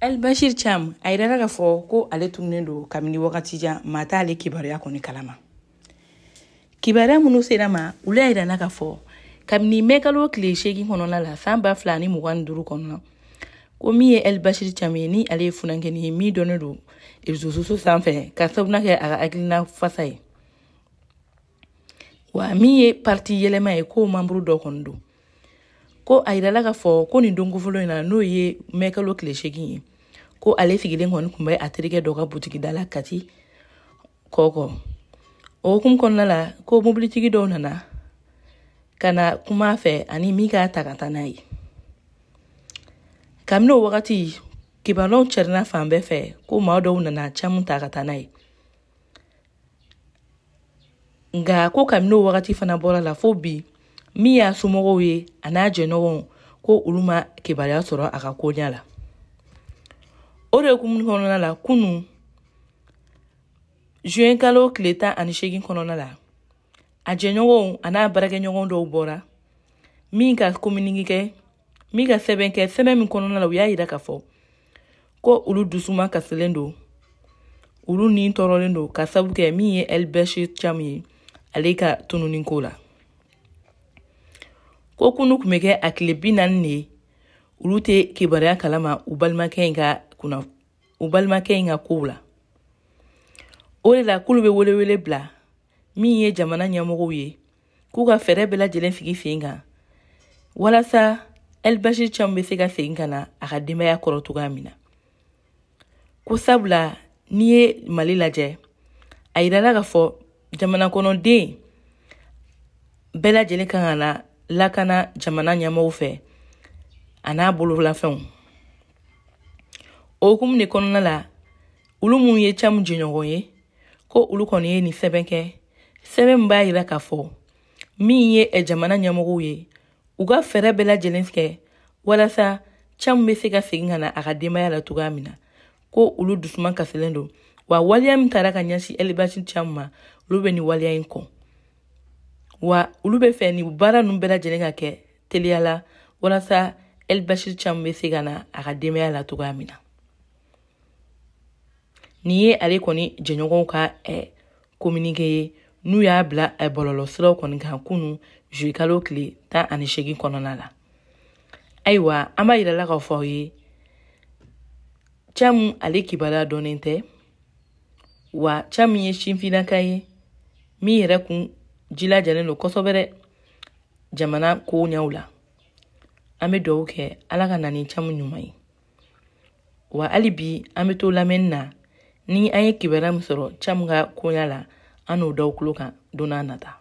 El Bashir Cham a yirala k'a fɔ ko ale tununnen don kabini wagati jan, maa t'ale kibaruya kɔni kalama. Kibaruya minnu sera ma, olu y'a yirana k'a fɔ kabini mɛkalo tile 8 kɔnɔna la san 2025 kɔnɔna, ko min ye El Bashir Cham ye, ni ale ye funankɛnin ye min dɔnnen don réseaux sociaux sanfɛ ka sababu kɛ a ka hakilina fasa ye, wa min ye parti yɛlɛma ye, k'o membre dɔ kɔni don. Ko a yirala k'a fɔ ko nin don kofɔlɔ in na, n'o ye mɛkalo tile 8 ye, ko ale sigilen kɔni tun bɛ a terikɛ dɔ ka butigi da la Kati kɔkɔ. O hukumu kɔnɔna la, ko mobilitigi dɔw nana ka na kuma fɛ ani min k'a ta ka taa n'a ye. Kabini o wagati, kibaruyaw cɛrinna fan bɛɛ fɛ ko maa dɔw nana Camu ta ka taa n'a ye. Nka ko kabini o wagati fana bɔra la fo bi, min y'a somɔgɔw ye a n'a jɛɲɔgɔnw, ko olu ma kibaruya sɔrɔ a ka koɲa la. O de hukumu kɔnɔna la, kunun juin kalo tile 18 kɔnɔna la, a jɛɲɔgɔnw a n'a baarakɛɲɔgɔn dɔw bɔra min ka communiqué kɛ, min ka sɛbɛn kɛ, sɛbɛn min kɔnɔna la u y'a yira k'a fɔ ko olu dusuma kasilen don, olu ni tɔɔrɔlen don ka sababu kɛ min ye El Bashir Cham ye, ale ka tununi ko la. Ko kunu tun bɛ kɛ a tile 40 de ye, olu tɛ kibaruya kalama u balimakɛ in ka kunna, u balimakɛ in ka kow la. O de la k'olu bɛ welewele bila min ye jamana ɲɛmɔgɔw ye, k'u ka fɛɛrɛ bɛɛ lajɛlen sigi sen kan walasa El Bashir Cham bɛ se ka segin ka na a ka denbaya kɔrɔ cogoya min na. Ko sabula n'i ye Mali lajɛ, a yirala k'a fɔ jamana kɔnɔden bɛɛ lajɛlen kan ka na lakana jamana ɲɛmɔgɔw fɛ a n'a bololafɛnw. O hukumu de kɔnɔna la, olu minnu ye Camu jɛɲɔgɔn ye, ko olu kɔni ye nin sɛbɛn kɛ, sɛbɛn min b'a yira k'a fɔ min ye jamana ɲɛmɔgɔw ye, u ka fɛɛrɛ bɛɛ lajɛlen kɛ walasa Camu bɛ se ka segin ka na a ka denbaya la cogoya min na. Ko olu dusuma kasilen don, wa waleya min taara ka ɲɛsin El Bashir Cham ma, olu bɛ nin waleya in kɔn, wa olu bɛ fɛ nin baara ninnu bɛɛ lajɛlen ka kɛ teliya la walasa El Bashir Cham bɛ se ka na a ka denbaya la cogoya min na. Nin ye ale kɔni jɛɲɔgɔnw ka communiqué ye, n'u y'a bila bɔlɔlɔsiraw kɔni kan kunun juillet kalo tile 18 kɔnɔna la. Ayiwa, an b'a yirala k'a fɔ aw ye, Camu ale kibaruya dɔnnen tɛ, wa Camu ye sifinnaka ye min yɛrɛ kun jilajalen don kosɛbɛ dɛ jamana koɲɛw la. An bɛ dugawu kɛ Ala ka na ni Camu ɲuman ye. Wa hali bi an bɛ to lamɛnni na, ni an ye kibaruya min sɔrɔ Camu ka koɲa la, an n'o da aw tulo kan don n'a nata.